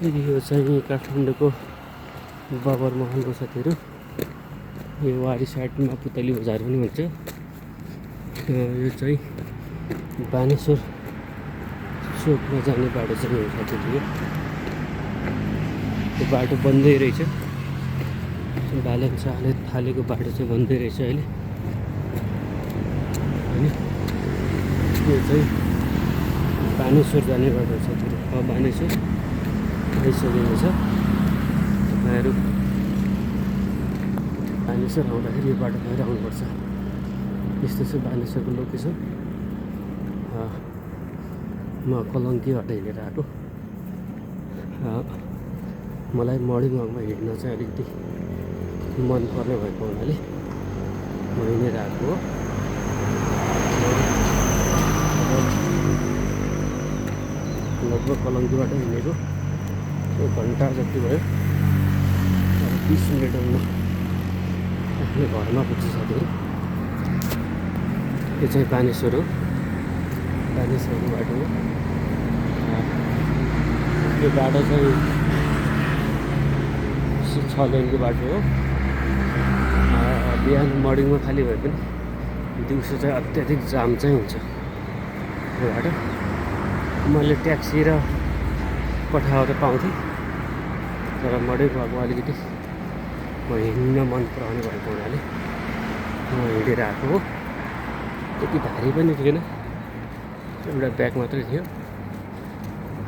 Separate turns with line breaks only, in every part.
यो चाहिँ काठमाडौँको बाबर महलको साथीहरू। यो वारी साइडमा पुतली बजार पनि भन्छ। यो चाहिँ बानेश्वर चोकमा जाने बाटो चाहिँ हो साथीहरू। यो बाटो बन्दै रहेछ, ब्यालेन्स हाल्ने थालेको बाटो चाहिँ बन्दै रहेछ अहिले। अनि यो चाहिँ बानेश्वर जाने बाटो साथीहरू। बानेश्वर आइसकेको छ। तपाईँहरू बानेश्वर आउँदाखेरि यो बाटो भएर आउनुपर्छ। यस्तो छ बानेश्वरको लोकेसन। म कलङ्कीबाट हिँडेर आएको। मलाई मर्निङ वाकमा हिँड्न चाहिँ अलिकति मन पर्ने भएको हुनाले म हिँडेर आएको हो। लगभग कलङ्कीबाट हिँडेको 1 घन्टा जति भयो। 20 मिनटमा आफ्नो घरमा पुग्छ साथीहरू। यो चाहिँ बानेश्वर हो, बानेश्वरको बाटो हो। यो बाटो चाहिँ 6 लेनको बाटो हो। बिहान मर्निङमा खाली भए पनि दिउँसो चाहिँ अत्याधिक जाम चाहिँ हुन्छ यो बाटो। मैले ट्याक्सी र पठाएर पाउँथेँ, तर मर्निङ वाकमा अलिकति म हिँड्न मन पराउने भएको हुनाले म हिँडेर आएको हो। त्यति भारी पनि थिएन, एउटा ब्याग मात्रै थियो।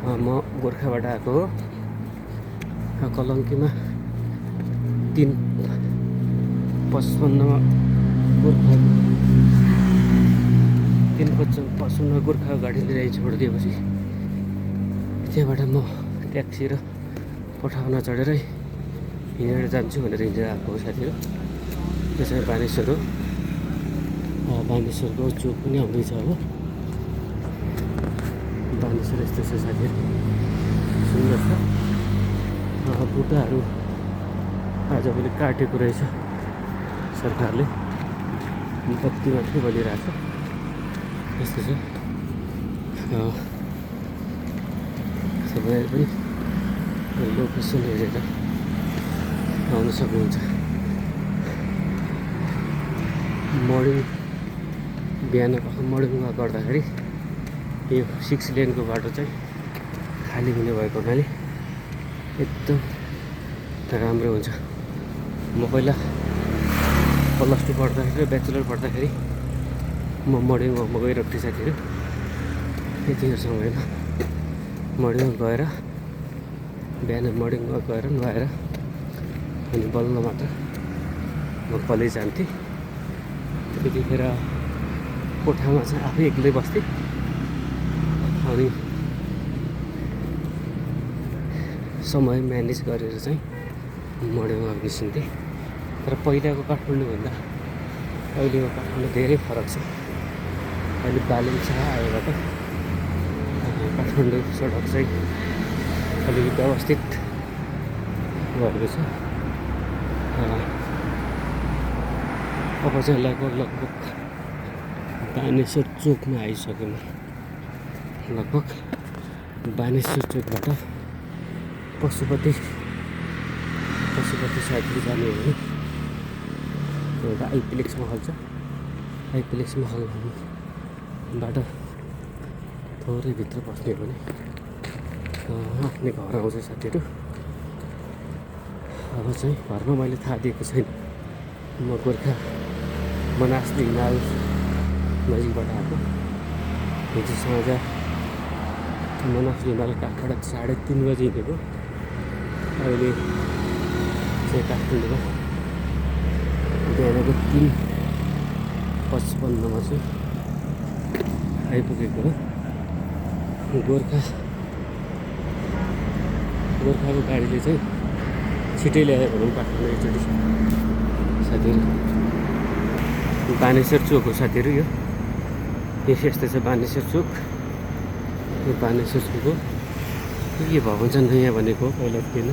म गोर्खाबाट आएको हो। कलङ्कीमा 3:55मा गोर्खा 3:55मा गोर्खाको गाडी लिएर छोडिदिएपछि त्यहाँबाट म ट्याक्सी र पठाउन चढेरै हिँडेर जान्छु भनेर हिँडेर आएको हो साथीहरू। त्यो चाहिँ बानेश्वर हो। बानेश्वरको चोक पनि आउँदैछ अब। बानेश्वर यस्तो छ साथीहरू, सुन्दर छ। बुट्टाहरू आजभोलि काटेको रहेछ सरकारले, बत्ती मात्रै बलिरहेको छ। यस्तो छ। तपाईँहरू पनि लोकेसन हेरेर आउन सक्नुहुन्छ। मर्निङ बिहान मर्निङ वाक गर्दाखेरि यो 6 लेनको बाटो चाहिँ खाली हुने भएको हुनाले एकदम राम्रो हुन्छ। म पहिला +2 पढ्दाखेरि र ब्याचलर पढ्दाखेरि म मर्निङ वाकमा गइरहेको थिएँ साथीहरू। यतिको समयमा मर्निङ वाक गएर बिहान मर्निङ वाक गएर नुहाएर अनि बल्ल मात्र म कलेज जान्थेँ। त्यतिखेर कोठामा चाहिँ आफै एक्लै बस्थेँ अनि समय म्यानेज गरेर चाहिँ मर्निङ वाक निस्किन्थेँ। तर पहिलाको काठमाडौँभन्दा अहिलेको काठमाडौँ धेरै फरक छ। अहिले ब्यालेन्स आएबाट काठमाडौँ सडक चाहिँ अलिकति व्यवस्थित भएको छ। अब चाहिँ लगभग बानेश्वर चोकमा आइसक्यौँ। लगभग बानेश्वर चोकबाट पशुपति साइडतिर जाने हो भने एउटा आइपिलेक्स महल छ। आइपिलेक्स महलबाट थोरै भित्र पस्ने हो भने आफ्नै घर आउँछ साथीहरू। अब चाहिँ घरमा मैले थाहा दिएको छैन। म गोर्खा मनासली हिमाल नजिकबाट आएको। हिजो साँझ मनासली हिमाल काठबाट 3:30 बजी हिँडेको। अहिले चाहिँ काठमाडौँमा बिहानको 3:55मा चाहिँ आइपुगेको हो। गोर्खाको गाडीले चाहिँ छिटै ल्यायो भनौँ काठमाडौँ एकचोटि साथीहरू। बानेश्वर चोक हो साथीहरू। यो यस्तो छ बानेश्वर चोक। यो बानेश्वर चोक हो। के भवन छ नयाँ भनेको पहिला थिएन।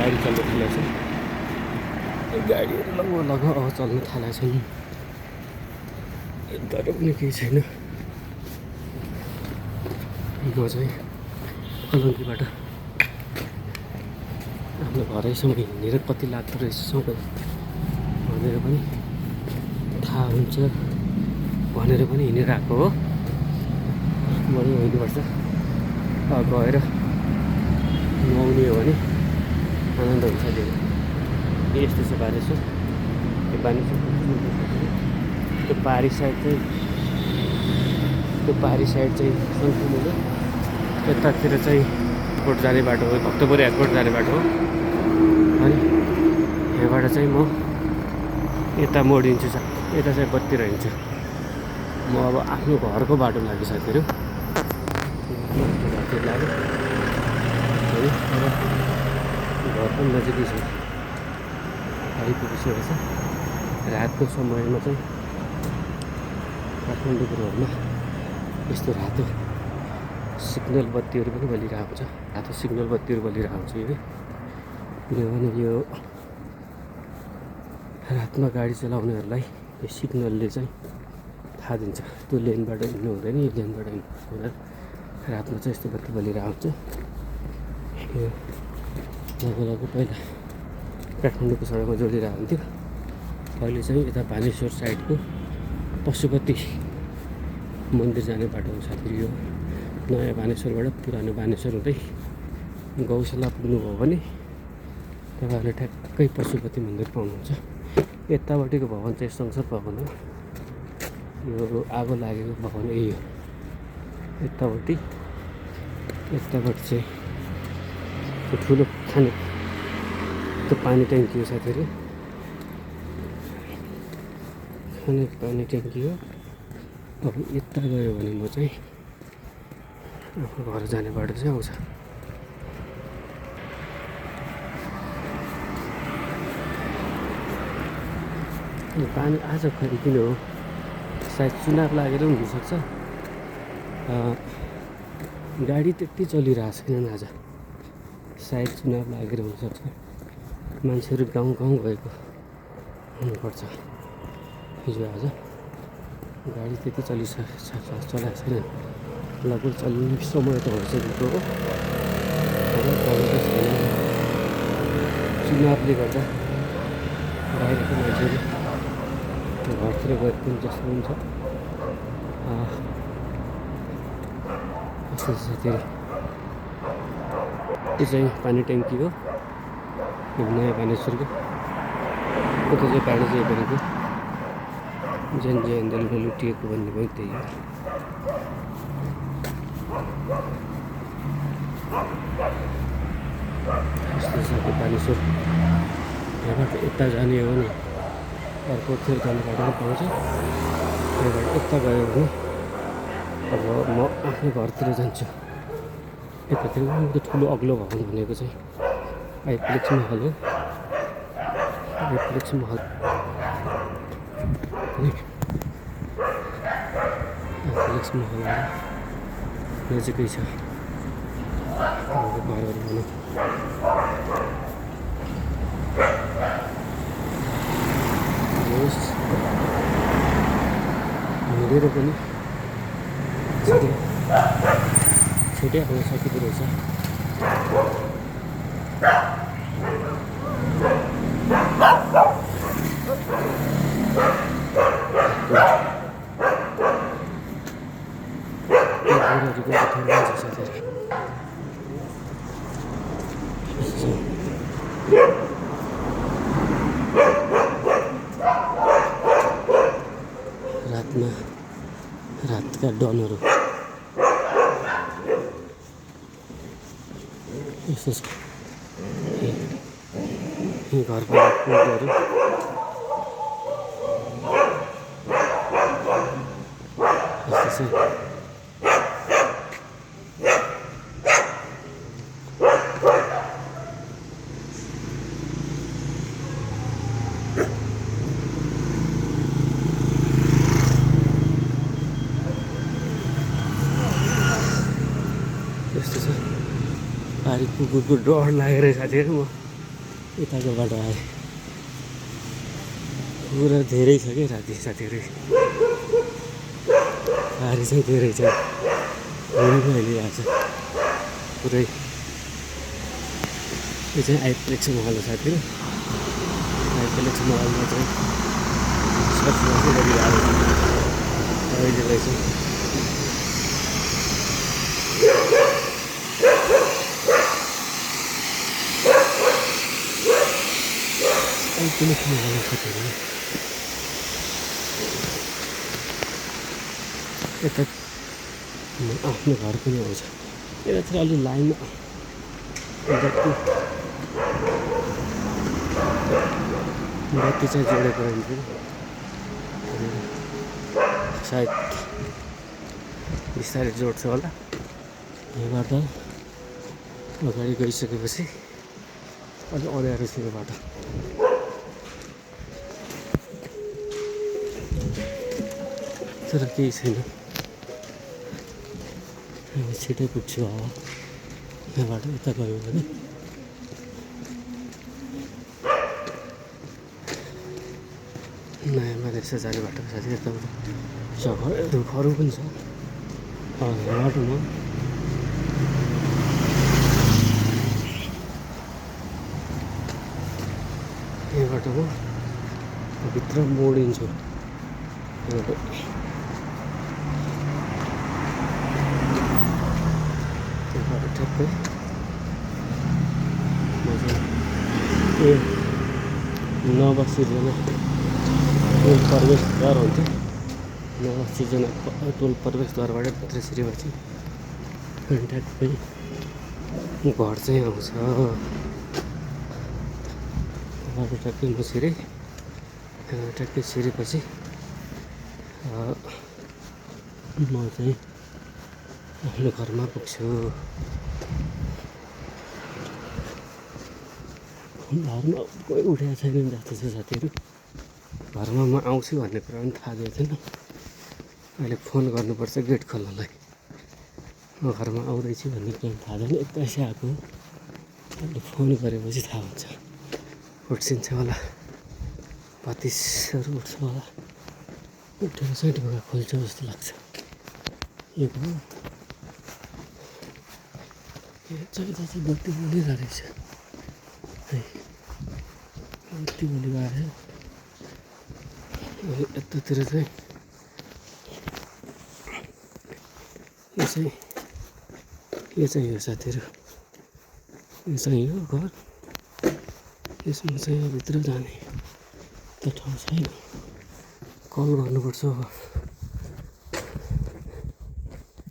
गाडी चल्न थालेको छ। गाडीहरू लगभग अब चल्न थालेका छन्। तर पनि केही छैन। म चाहिँ कलङ्कीबाट आफ्नो घरैसम्म हिँडेर कति लाग्दो रहेछ समय भनेर पनि थाहा हुन्छ भनेर पनि हिँडेर आएको हो। बरु हिँड्नुपर्छ। गएर नुहाउने हो भने आनन्द हुन्छ। यस्तो छ बानेश्वर। यो बानेश्वर त्यो पारी साइड चाहिँ सङ्कुमुले यतातिर चाहिँ एयरपोर्ट जाने बाटो हो, भक्तपुर एयरपोर्ट जाने बाटो हो। अनि यहाँबाट चाहिँ म यता मोडिन्छु, यता चाहिँ बत्तिर हिँड्छु। म अब आफ्नो घरको बाटो लाग्यो साथीहरू। घरतिर लाग्यो है। अब घर पनि नजिकै छ, आइपुगिसकेको छ। रातको समयमा चाहिँ काठमाडौँको रोडमा यस्तो रातो सिग्नल बत्तीहरू पनि बलिरहेको हुन्छ। रातो सिग्नल बत्तीहरू बलिरहेको हुन्छ किनभने यो रातमा गाडी चलाउनेहरूलाई यो सिग्नलले चाहिँ थाहा दिन्छ त्यो लेनबाट हिँड्नु हुँदैन, यो लेनबाट हिँड्नु हुँदैन। रातमा चाहिँ यस्तो बत्ती बलिरहेको हुन्छ। यो लगभग पहिला काठमाडौँको सडकमा जोडिरहेको हुन्थ्यो। अहिले चाहिँ यता बानेश्वर साइडको पशुपति मन्दिर जाने बाटो हो साथीहरू। यो नयाँ बानेश्वरबाट पुरानो बानेश्वर हुँदै गौशाला पुग्नुभयो भने तपाईँहरूले ठ्याक्कै पशुपति मन्दिर पाउनुहुन्छ। यतापट्टिको भवन चाहिँ संसद भवन हो। यो आगो लागेको भवन यही हो। यतापट्टि चाहिँ त्यो ठुलो खाने त्यो पानी ट्याङ्की हो साथीहरू। खाने पानी ट्याङ्की हो। अब यता गयो भने म चाहिँ आफ्नो घर जाने बाटो चाहिँ आउँछ। पानी आज खै किन हो, सायद चुनाव लागेर हुनसक्छ। गाडी त्यति चलिरहेको छैन आज, सायद चुनाव लागेर हुनसक्छ। मान्छेहरू गाउँ गएको हुनुपर्छ। हिजो आज गाडी त्यति चलाएको छैन। लगभग चल्ने समय त भइसकेको हो। चुनावले गर्दा बाहिरको मान्छेहरू घरतिर गएको पनि जस्तो हुन्छ। यस्तो साथीहरू यो चाहिँ पानी ट्याङ्की हो नयाँ बानेश्वरको। उता चाहिँ पानी चाहिँ गरेको जनजीवन आन्दोलनले लुटिएको भन्ने पनि त्यही हो। यस्तो छ त्यो बानेश्वर। यहाँबाट यता जाने हो भने एयरपोर्टतिर जाने बाटो पनि पाउँछ। यहाँबाट यता गयो भने अब म आफ्नो घरतिर जान्छु। यतातिर त्यो ठुलो अग्लो भवन भनेको चाहिँ आइफ्लेक्स महल हो। आइफ्लेक्स महल आइफ्लेक्स महल नजिकै छ घरहरू भनौँ। हिँडेर पनि छिटै आउन सकिँदो रहेछ। रातका डनहरू यस्तो छ। घरको कुटहरू यस्तो छ। यस्तो छ। पारि कुकुरको डर लागेर साथीहरू म यताको बाटो आयो पुरा धेरै छ कि राति साथीहरू गाडी चाहिँ धेरै छ घुम्नु आइरहेको छ पुरै यो चाहिँ आइप्लेक्स मल हो साथीहरू आइप्लेक्स मलमा चाहिँ सफा गरिरहेको छ अहिलेलाई चाहिँ आइप्लेक्स मल साथीहरू यता आफ्नो घर पनि आउँछ यता चाहिँ अलि लाइनमा बत्ती चाहिँ जोडेको रहन्छ सायद बिस्तारै जोड्छ होला यहाँबाट अगाडि गइसकेपछि अलिक अँध्यारो छ यो बाटो तर केही छैन छिटै पुग्छु अब यहाँबाट यता गयो भने नयाँमा रहेछ जाने बाटो साथी यता रुखहरू पनि छ बाटोमा यो बाटोमा भित्र मोडिन्छु ठ्याक्कै ए नव सिर्जना टोल प्रवेशद्वार हुन्थ्यो नव सिर्जना टोल प्रवेशद्वारबाट भित्र छिरेपछि ठ्याक्कै घर चाहिँ आउँछ ठ्याक्कै म छिरेँ ट्याक्कै छिरेपछि म चाहिँ आफ्नो घरमा पुग्छु घरमा कोही उठेको छैन जस्तो छ साथीहरू घरमा म आउँछु भन्ने कुरा पनि थाहा दिएको थिएन अहिले फोन गर्नुपर्छ गेट खोल्नलाई म घरमा आउँदैछु भन्ने कुरा थाहा छैन एक्कासी आएको अहिले फोन गरेपछि थाहा हुन्छ उठ्सिन्छ होला बत्तिसहरू उठ्छ होला उठेर चाहिँ ढुङ्गा खोल्छ जस्तो लाग्छ यो चाहिँ बत्ती बलिरहेको रहेछ है बत्ती बलिरहेको छ यतातिर चाहिँ यो चाहिँ हो साथीहरू यो चाहिँ हो घर यसमा चाहिँ भित्र जाने त ठाउँ छैन कल गर्नुपर्छ